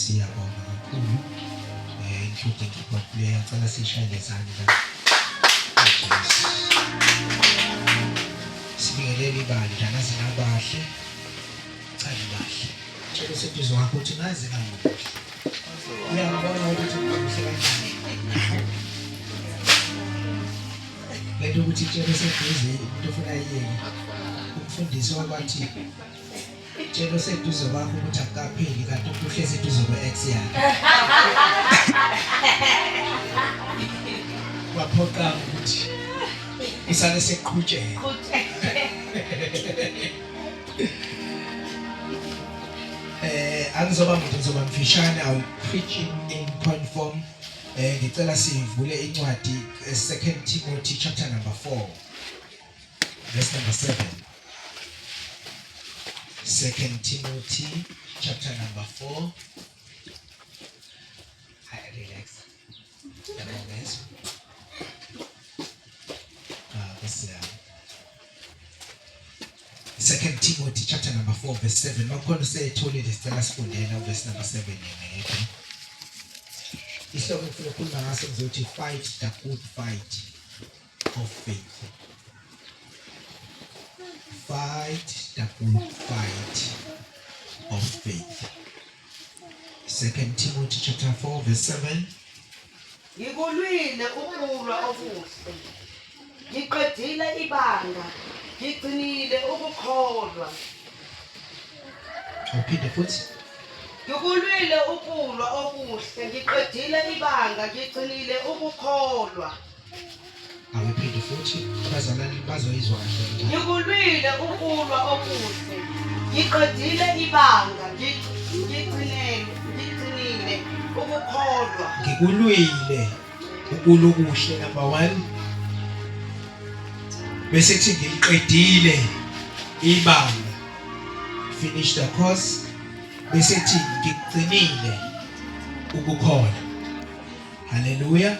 Siyabonga kakhulu. Including keyboard player, cela sishayele izandla. Jesu. Sibingelele ibandla naze nabahle. Cha nibahle. Tshela oseduze wakho ukuthi naze namuhle. Uyangibona ukuthi ngimuhle kanjani. Lento ukuthi tshela oseduze umuntu ofuna iyeke. Umfundisi wakwathi tshela oseduze kwakho ukuthi akukapheli kanti umuntu uhlezi eduze kwe-ex yakhe. Waphoqa ukuthi isale seqhutshela. Angizoba mude, ngizoba mfishane. I will preach in point form. Ngicela sivule incwadi 2 Timothy chapter number 4 verse number 7. 2 Timothy chapter number 4. Hi, relax. Yabonga yeso. Ah, Nkosi yami. 2 Timothy chapter number 4 verse 7. Makhona useyitholile, sicela sifundela verse number 7 yena yedwa. Isihloko engifuna ukukhuluma ngaso ngizothi fight the good fight of faith. Fight the good fight of faith. 2 Timothy chapter 4 verse 7. Ngikulwile ukulwa okuhle. Ngiqedile ibanga. Ngigcinile ukukholwa. Uphinde futhi. Ngikulwile ukulwa okuhle. Ngiqedile ibanga. Ngigcinile ukukholwa. Awuphinde futhi, abazalwane bazoyizwa kahle le ndaba. Ngikulwile ukulwa okuhle. Ngiqedile ibanga. Ngigcinile ngigcinile ukukholwa. Ngikulwile ukulwa okuhle, number 1. Bese kuthi ngiliqedile ibanga. Finish the course. Bese kuthi ngigcinile ukukholwa. Hallelujah.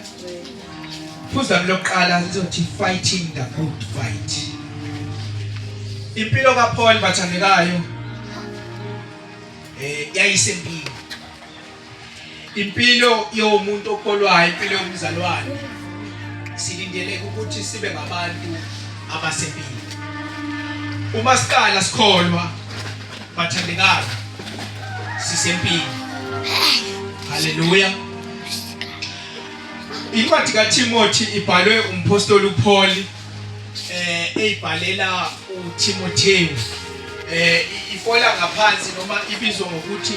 Phuzu lami lokuqala lizothi fighting the good fight. Impilo kaPaul, bathandekayo, yayisempilo. Impilo yomuntu okholwayo, impilo yomzalwane. Silindeleke ukuthi sibe ngabantu abasempilo. Uma siqala sikholwa, bathandekayo, sisempilo. Hallelujah. Incwadi kaTimothy ibhalwe umpostoli uPaul eyibhalela uTimotheo. Ifola ngaphansi noma ibizwa ngokuthi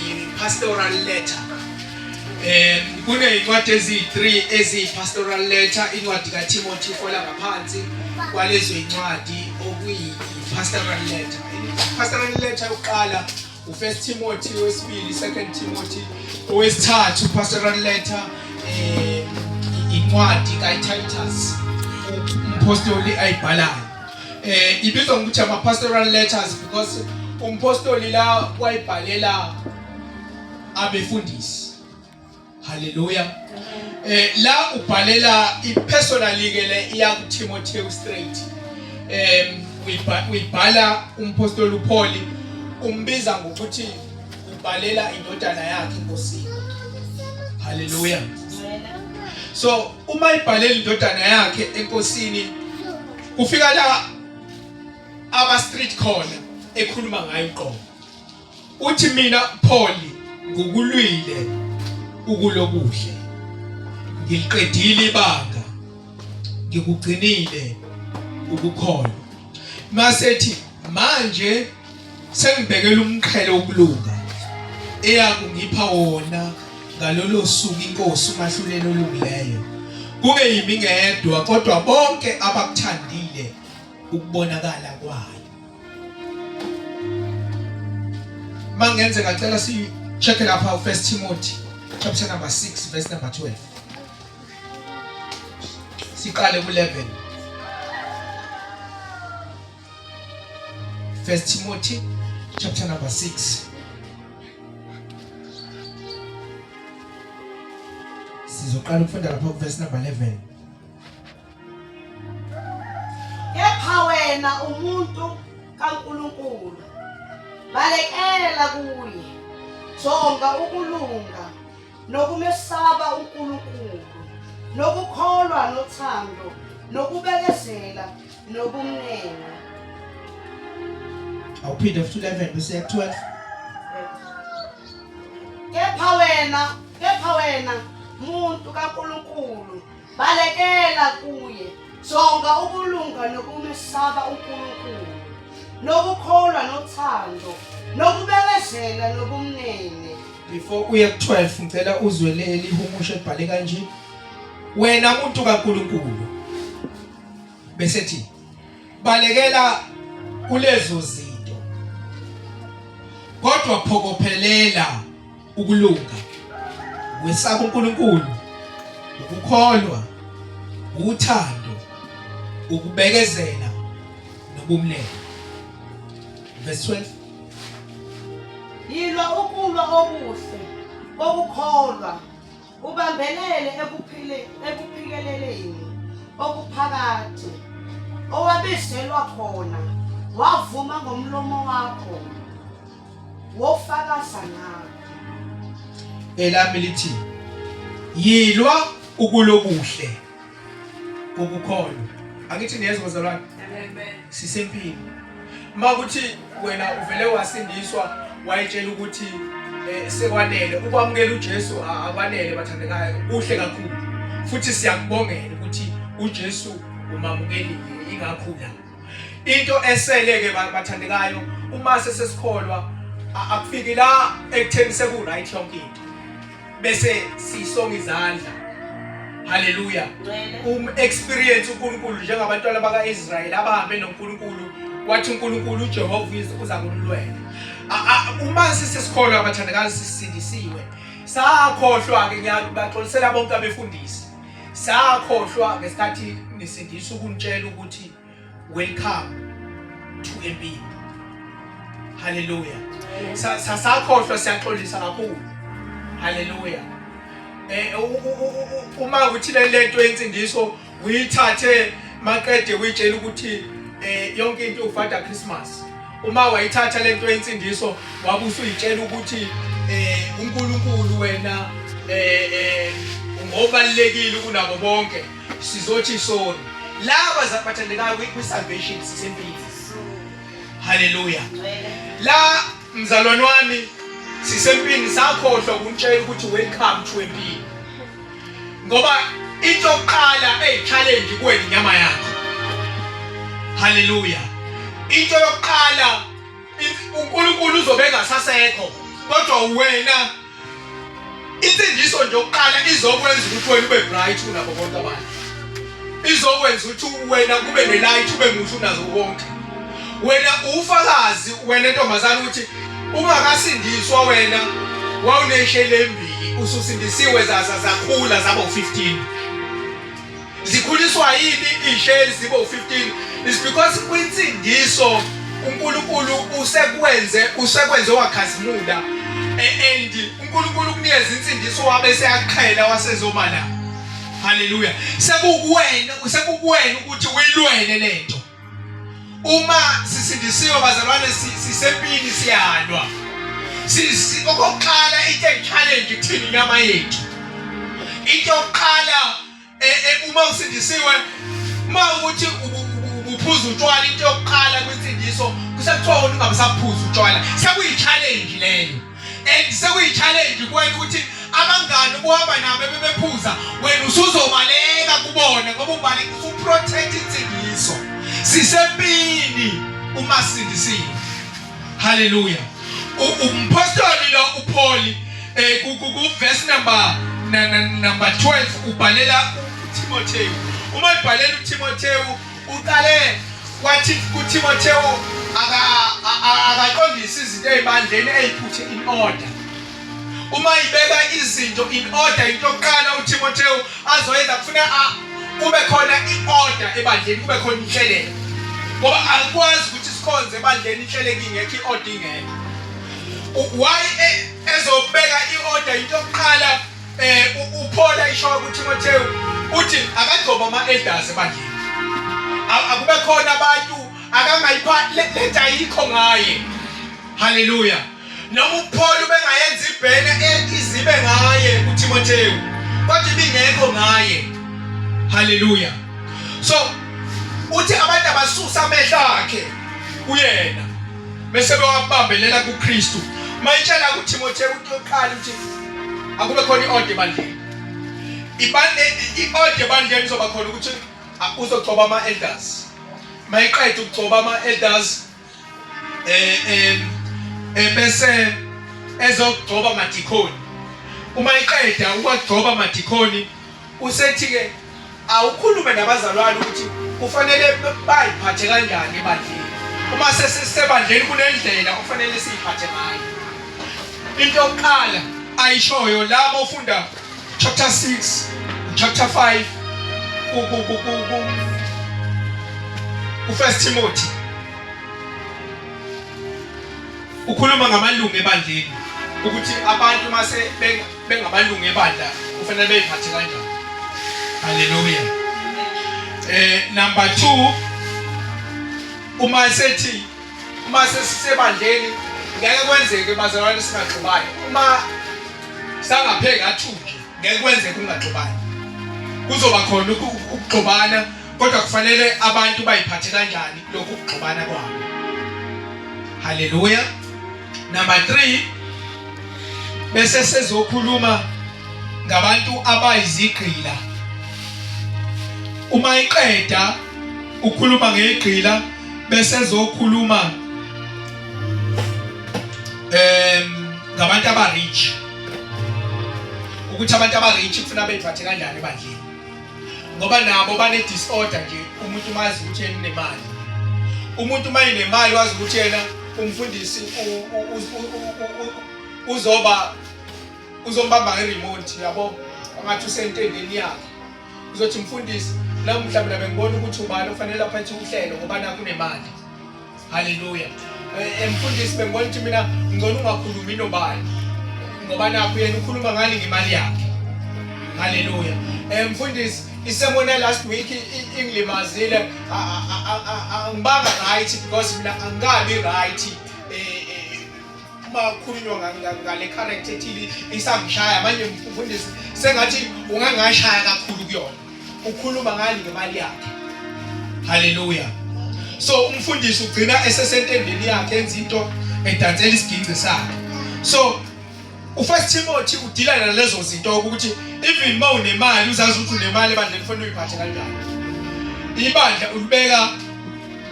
i-pastoral letter. Kunezincwadi eziyi-3 eziyi-pastoral letter. Incwadi kaTimothy ifola ngaphansi kwalezo incwadi okuyi-pastoral letter. I-pastoral letter yokuqala uFirst Timothy, owesibili Second Timothy, owesithathu pastoral letter incwadi kaTitus umpostoli ayibhalayo. Ibizwa ngokuthi ama pastoral letters because umpostoli la wayibhalela abefundisi. Hallelujah. La ubhalela ipersonally ke le iya kuTimotheo straight. Uyibhala umpostoli uPaul, umbiza ngokuthi ubhalela indodana yakhe eNkosini. Hallelujah. So uma ibhalela indodana yakhe eNkosini, kufika la aba street khona ekhuluma ngayo uqobo. Uthi mina Paul ngukulwile ukulokuhle, ngiliqedile ibanga, ngikugcinile ukukholwa. Masethi manje sengibekela umqhele wokulunga eyakungipha wona ngalolo suku iNkosi umahluleli olungileyo, kungeyimi ngedwa kodwa bonke abakuthandile ukubonakala kwayo. Mangenzeka cela si check lapha u 1 Timothy chapter number 6 verse number 12. Siqale ku 11. 1 Timothy chapter number 6. Sizoqala ukufunda lapha ku verse number 11. Kepha wena umuntu kaNkulunkulu, balekela kuye. Jonga ukulunga nokumesaba uNkulunkulu nokukholwa nothando nokubekezela nobumnene. Awuphinde futhi 11 bese 12. Kepha wena, kepha wena muntu kaNkulunkulu, balekela kuye. Jonga ukulunga nokumesaba uNkulunkulu, nokukholwa nothando, nokubekezela nobumnene. Before uye ku-12 ngicela uzwe leli humusho elibhale kanje. Wena muntu kaNkulunkulu bese thi balekela kulezo zinto kodwa phokophelela ukulunga wesaba uNkulunkulu ukukholwa uthando ukubekezela nobumnene verse 12 Yilwa ukulwa okuhle kokukholwa Ubambelele ekuphile ekuphikeleleni okuphakade owabizelwa khona wavuma ngomlomo wakho wofakaza ngakho. Elami lithi yilwa ukulokuhle kokukholwa. Angithi niyezwa bazalwane? Sisempini. Makuthi wena uvele wasindiswa wayetshela ukuthi eh, sekwanele ukwamukela uJesu akwanele bathandekayo kuhle kakhulu futhi siyakubongela ukuthi uJesu umamukelile ingakhula into esele ke bathandekayo uma sesesikholwa akufiki la ekutheni seku right yonke into bese sisonga izandla haleluya um experience uNkulunkulu njengabantwana bakaIsrael abahambe noNkulunkulu wathi uNkulunkulu uJehova uza kunilwela uma sisesikholwa abathandekazi sisindisiwe sakhohlwa ke ngiyabaxolisela bonke abefundisi sakhohlwa ngesikhathi nisindisa ukunitshela ukuthi Welcome to empini. Hallelujah. Sasakhohlwa siyaxolisa kakhulu. Hallelujah. Eh uma uthi le lento yensindiso uyithathe maqede uyitshela ukuthi eh yonke into uFather Christmas. Uma wayithatha lento yensindiso wabe usuyitshela ukuthi eh uNkulunkulu wena eh eh ngobalekile kunabo bonke. Sizothi sorry. Laba bathandekayo kwi-salvation sisempini. Haleluya. La mzalwane wami sisempini sakhohlwa ukuntshela ukuthi welcome to empini. Ngoba into yokuqala eyi-challenge kuwena inyama yakho. Haleluya. Into yokuqala uNkulunkulu uzobe engasasekho kodwa wena Insindiso nje yokuqala izokwenza ukuthi wena ube bright kunabo bonke abantu. Izokwenza ukuthi wena kube nelight ube muhle unazo konke. Wena ufakazi wena ntombazana ukuthi ungakasindiswa wena wawuneshele embili ususindisiwe zaza zakhula zaba u15. Zikhuliswa yini iy'sheli zibe u-15 is because kwinsindiso uNkulunkulu usekwenze usekwenze wakhazimula and uNkulunkulu ukunikeza insindiso wabe seyaqhela wasezoma la haleluya sekukuwena sekukuwena ukuthi uyilwele lento Uma sisindisiwe bazalwane sisempini siyalwa. Sisi okokuqala into engichallenge kuthini inyama yethu. Into yokuqala e, e, uma usindisiwe uma ukuthi ubuphuza utshwala into yokuqala kwinsindiso kusekuthiwa wena ungabe usaphuza utshwala sekuyi-challenge leyo and sekuyi-challenge kuwena ukuthi abangani ubuhamba nabo bebephuza wena usuzobaleka kubona ngoba ubaleka usuprotect insindiso sisempini uma sindisiwe haleluya umpostoli lo uPaul eh ku verse number number 12 ubhalela uTimotheo uma ibhalela uTimotheo Uqale wathi kuThimotheo akaqondise izinto ezibandleni eziphuthe in order. Uma ibeka izinto in order into yokuqala uThimotheo azoyenza kufuna kube khona i-order ebandleni kube khona inhleleko. Ngoba akukwazi ukuthi sikhonze ebandleni inhleleko ingekho i-order ingekho. Why e, ezobeka i-order into yokuqala eh uPaul ayisho kuTimotheo uthi akagcoba ama elders ebandleni akube khona abantu akangayipha lento ayikho ngaye haleluya noma uPaul ubengayenza kuTimothewu kodwa ibingekho ngaye. Haleluya. So uthi abantu abasusa amehlo akhe kuyena bese bewabambelela kuKristu. Mayitshela kuTimothewu into yokuqala ukuthi akube khona iorder ebandleni. Ibande iorder ebandleni izoba khona ukuthi uzogcoba ama elders. Mayiqeda ukugcoba ama elders eh eh, eh bese ezogcoba amadikoni. Uma iqeda ukwagcoba amadikoni usethi ke awukhulume nabazalwane ukuthi kufanele bayiphathe kanjani ebandleni. Uma sesisebandleni kunendlela okufanele siyiphathe ngayo. Into yokuqala ayishoyo la mawufunda chapter 6 chapter 5 ku ku ku ku ku ku First Timothy ukhuluma ngamalungu ebandleni ukuthi abantu mase bengamalungu ebandla kufanele beyiphathe kanjani. Haleluya. Number 2 uma sethi uma sesisebandleni ngeke kwenzeke bazalwane singaxubani uma sangapheki athu nje ngeke kwenzeke ungaxubani kuzoba khona ukuxubana kodwa kufanele abantu bayiphathe kanjani lokhu kuxubana kwabo. Haleluya. Number 3 bese sezokhuluma ngabantu abayizigqila. Uma iqeda ukhuluma ngegqila bese ezokhuluma ngabantu aba rich ukuthi abantu aba rich kufuna beyiphathe kanjani ebandleni ngoba nabo bane disorder nje. Umuntu mazi ukuthi yena unemali, umuntu uma enemali wazi ukuthi yena umfundisi uzoba uzombamba nge-remote yabo, angathi usentendeni yakhe uzothi mfundisi namuhla mina bengibona ukuthi ubani ofanele aphethe uhlelo ngoba nakho unemali. Haleluya. Mfundisi bengibona ukuthi mina ngcono ungakhulumi nobani ngoba nakho yena ukhuluma ngani ngemali yakhe. Haleluya. Mfundisi isemona last week ingilimazile, angibanga right because mina angikabi right uma kukhulunywa ngale character ethile isangishaya manje mfundisi sengathi ungangashaya kakhulu kuyona. Ukhuluma ngani ngemali yakhe. Haleluya. So umfundisi ugcina esesentendeni yakhe enza into edansela isiginci sakhe. So uFirst Timothy udila nalezo zinto ukuthi even uma unemali uzazi ukuthi unemali ebandleni kufanele uyiphathe kanjani. Ibandla ulibeka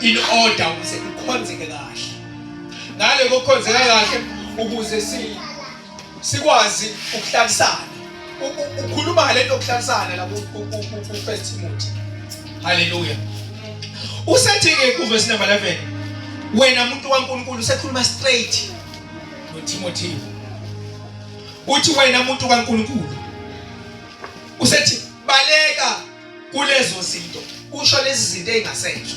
in order ukuze ukhonzeke kahle. Ngale kokukhonzeka kahle ukuze sikwazi ukuhlalisana. Ukhuluma ngale nto yokuhlalisana la ku-First Timothy. Haleluya. Usethi-ke ku-verse number 11 wena muntu kaNkulunkulu usekhuluma straight noTimothy. Uthi wena muntu kaNkulunkulu usethi baleka kulezo zinto, usho lezi zinto ezingasenzo.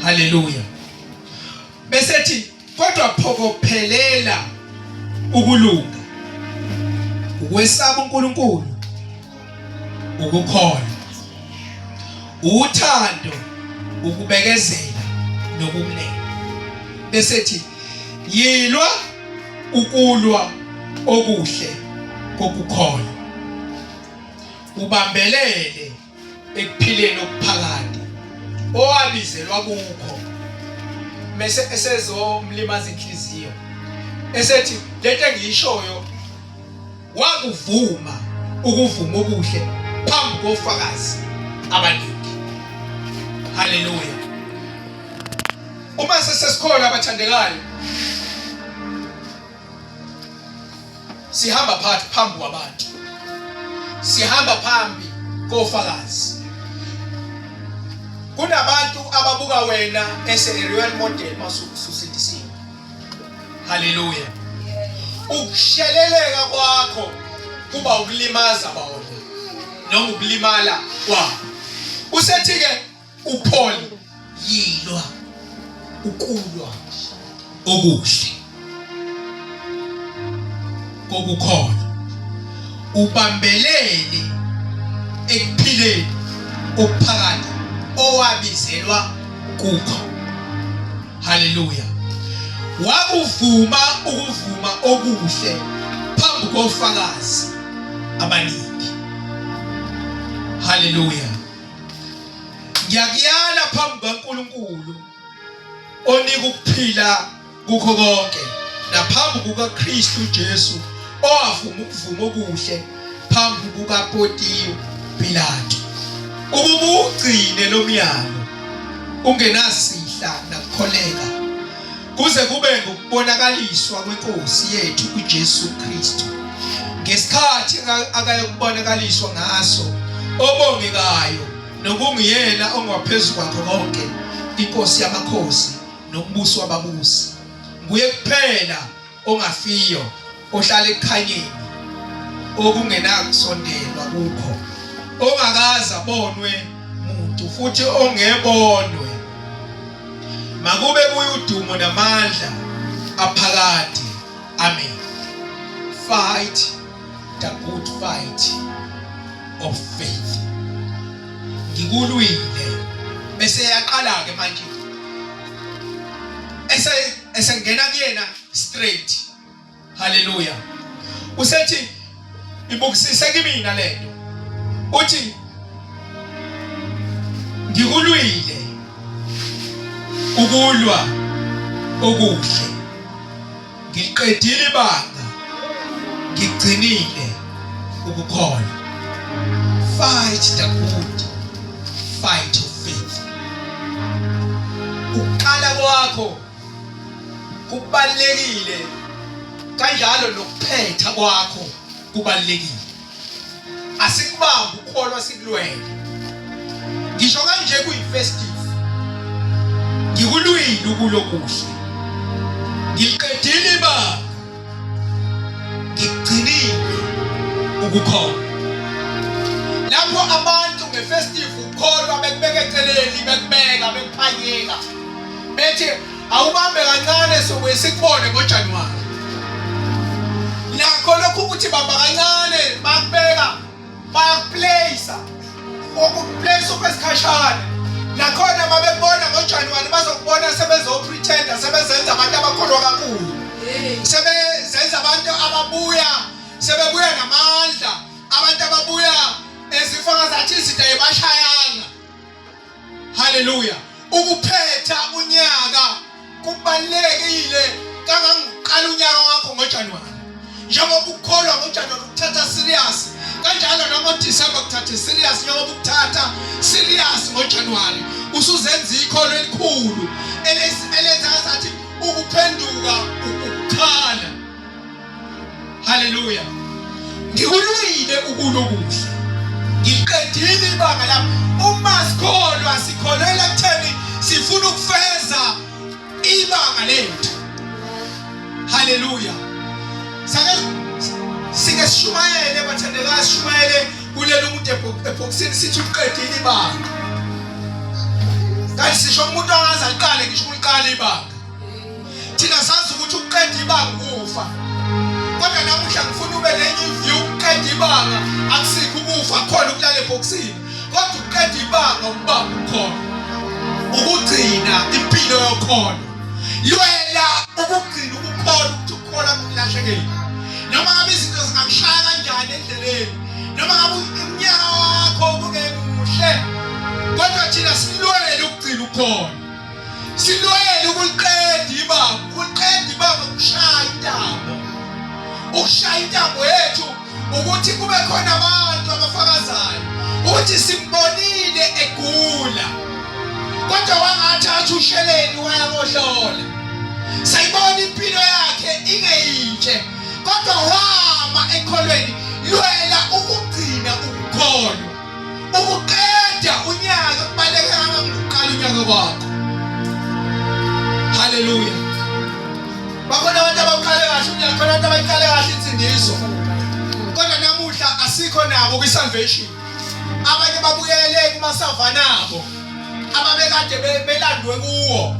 Haleluya. Bese thi kodwa phokophelela ukulunga, ukwesaba uNkulunkulu, ukukholwa, uthando, ukubekezela nokumnene. Bese thi yilwa ukulwa okuhle kokukholwa, ubambelele ekuphileni okuphakade owabizelwa kukho. Mese esezomlimaza inhliziyo esethi lento engiyishoyo wakuvuma ukuvuma okuhle phambi kofakazi abaningi. Haleluya. Uma sesikhona abathandekayo sihamba phakathi phambi kwabantu, sihamba phambi kofakazi. Kunabantu ababuka wena as a real model masukusindisiwe. Haleluya. Ukusheleleka kwakho kuba ukulimaza bona noma ukulimala kwabo. Usethi ke uPaul yilwa ukulwa okuhle kokukholwa, ubambelele ekuphileni okuphakade owabizelwa kukho. Haleluya. Wakuvuma ukuvuma okuhle phambi kofakazi abaningi. Haleluya. Ngiyakuyala phambi kukaNkulunkulu onika ukuphila kukho konke naphambi kukaKristu Jesu owavuma ukuvuma okuhle phambi kukaPontiyu Pilato ukuba ugcine lo myalo ungenasihla nakukholeka kuze kube ngukubonakaliswa kwenkosi yethu uJesu Kristu ngesikhathi akayokubonakaliswa ngaso obongekayo nokunguyena ongaphezu kwakho konke inkosi yamakhosi nombusi wababusi nguye kuphela ongafiyo ohlala ekukhanyeni okungenakusondelwa kukho ongakaze abonwe muntu futhi ongebonwe makube kuye udumo namandla aphakade amen fight the good fight of faith ngikulwile bese yaqala ke manje ese esengena kuyena straight haleluya usethi ibukisise kimina lento uthi ngikulwile ukulwa okuhle ngiqedile ibanga ngigcinile ukukholwa fight the good fight of faith ukuqala kwakho kubalekile kanjalo nokuphetha kwakho kubalekile asikubambi ukukholwa sikulwele ngisho kanje kuyi-festive ngikulwile ukulokuhle ngiliqedile ibanga ngigcinile ukukholwa lapho abantu ngefestive ukukholwa bekubeka eceleni bekubeka bekuphanyeka bethi awubambe kancane sobuye sikubone ngoJanuwari nakho lokhu ukuthi bamba kancane bakubeka bayakupleyisa ukupleyisa okwesikhashana nakhona mabekubona ngoJanuwari bazokubona sebezopretenda sebezenza abantu abakholwa kakhulu sebezenza abantu ababuya sebebuya namandla abantu ababuya ezifaka zathi izinto ayibashayanga Haleluya. Ukuphetha unyaka kubalekile kangangokuqala unyaka wakho ngoJanuwari. Njengoba ukukholwa ngoJanuwari ukuthatha serious, kanjalo nangoDisemba kuthathe serious njengoba ukuthatha serious ngoJanuwari. Usuzenza ikholo elikhulu elenza ngathi ukuphenduka ukukhala. Haleluya. Ngikulwile ukulo kuhle. Ngiqedile ibanga lami. Uma sikholwa sikholwela ekutheni sifuna ukufeza ibanga lethu. Haleluya. Sake sike sishumayele bathandekayo sishumayele kuleli umuntu ebhokisini sithi uqedile ibanga. Kanti sisho umuntu angaze aliqale ngisho ukuliqala ibanga. Thina sazi ukuthi ukuqeda ibanga ukufa. Kodwa namuhla ngifuna ube nenye iview ukuqeda ibanga akusikho ukufa khona ukulala ebhokisini. Kodwa ukuqeda ibanga ukubamba ukholo. Ukugcina impilo yokholo. Lwela ukugcina ukukholwa ukuthi ukukholwa kukulahlekele. Noma ngabe izinto zingakushaya kanjani endleleni. Noma ngabe umnyaka wakho ubungemuhle. Kodwa thina silwele ukugcina ukholo. Silwele ukuliqeda ibanga, ukuliqeda ibanga ukushaya intambo. Ukushaya intambo yethu ukuthi kube khona abantu abafakazayo ukuthi simbonile egula. Kodwa wangathatha usheleni waya kohlola. Sayibona impilo yakhe ingeyinhle kodwa wama ekholweni lwela ukugcina ukukholwa. Ukuqeda unyaka kubaleke kangangokuqala unyaka wakho. Haleluya. Bakhona abantu abawuqale kahle unyaka, khona abantu abayiqale kahle insindiso. Kodwa namuhla asikho nabo kwi-salvation. Abanye babuyele kumasavana abo ababekade belandwe kuwo.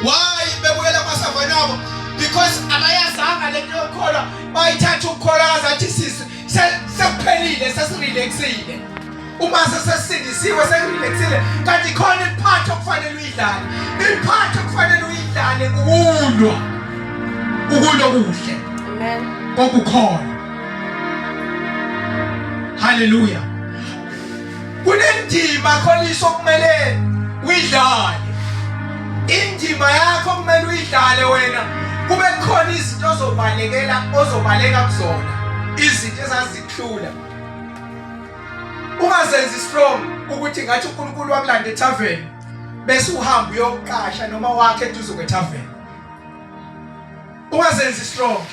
Why bebuyela kumasavana abo? Because abayazanga lento yokukholwa, bayithatha ukukholwa ngazathi sisi sekuphelile sesirelaxile uma sesesindisiwe sekurelaxile kanti khona iphathi okufanele uyidlale iphathi okufanele uyidlale ukulwa ukulwa kuhle amen kokukhona. Haleluya. Kunendima kholiso kumele uyidlale. Indima yakho kumele uyidlale wena. Kube khona izinto ozobalekela ozobaleka kuzona. Izinto ezazikuhlula. Ungazenzi strong ukuthi ngathi uNkulunkulu wakulanda etavern bese uhamba uyoqasha noma wakhe eduze kwetavern. Ungazenzi strong.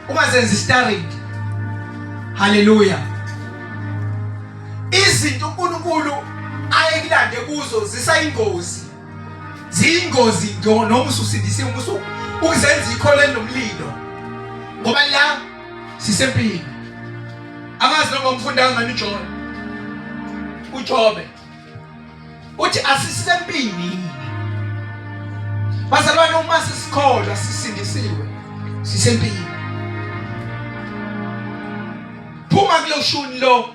Ungazenzi starring. Haleluya. Izinto uNkulunkulu ayekulande kuzo zisayingozi. Ziyingozi noma ususindisiwe usu ukuzenza ikholo elinomlilo. Ngoba la sisempini. Angazi noma umfunda ngani uJohn. uJobe uthi asisempini bazalwane uma sisikholwa sisindisiwe sisempini phuma kulo shuni lo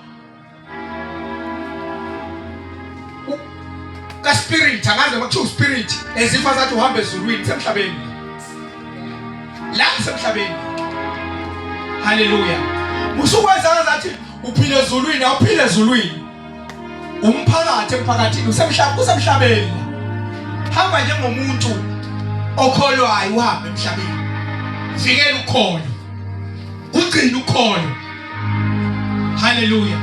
ka spirit angazi noma kuthiwa spirit ezifa zathi uhamba ezulwini semhlabeni la semhlabeni haleluya musukwenza ngathi uphile ezulwini awuphile ezulwini umphakathi emphakathini usemhlabeni usemhlabeni hamba njengomuntu okholwayo uhambe emhlabeni vikela ukholo ugcina ukholo haleluya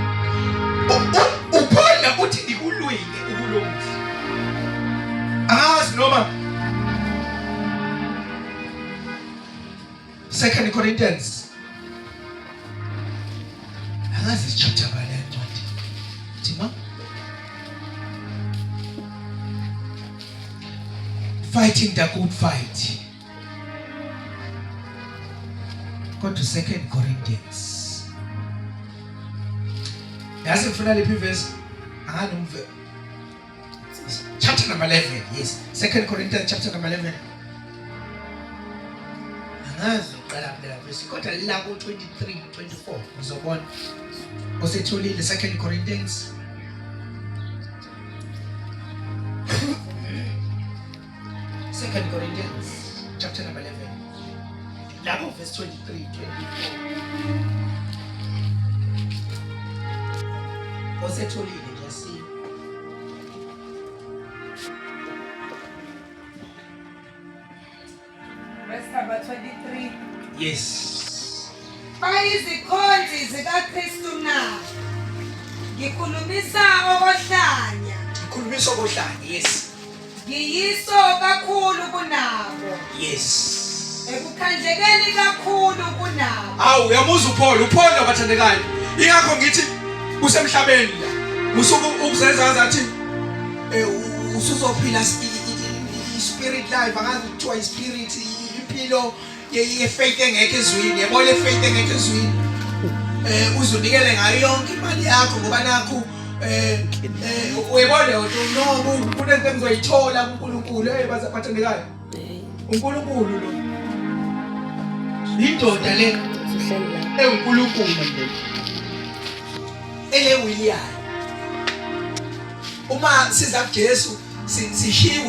uPaul uthi ngikulwile ukulunga angazi noma Second Corinthians angazi chapter bani ncwadi thima fighting the good fight go to Second Corinthians yazi ngifuna liphi verse anganomve chapter number 11 yes second Corinthians chapter number 11 angazi uqala kulela verse kodwa la ku 23 24 uzobona usetholile second Corinthians Second Corinthians chapter number 11 lapho verse 23 24 osetholile nje si Verse number 23. Yes. Bayizikhonzi zikaKristu na? Ngikhulumisa okohlanya. Ngikhulumisa okohlanya, yes. Ngiyiso kakhulu kunabo. Yes. Ekukhandlekeni kakhulu kunabo. Hawu uyamuzwa uPaul, uPaul abathandekayo. Ingakho ngithi usemhlabeni la. Usuku ukuzenza ngathi eh usuzophila i-spirit life angazi kuthiwa i-spirit impilo ye-faith engekho ezwini yebo le faith engekho ezwini eh uzunikele ngayo yonke imali yakho ngoba nakhu eh, eh uyebona leyo nto no kunento engizoyithola kuNkulunkulu hey bathandekayo uNkulunkulu lo indoda le enguNkulunkulu ele William uma siza kuJesu sishiwe.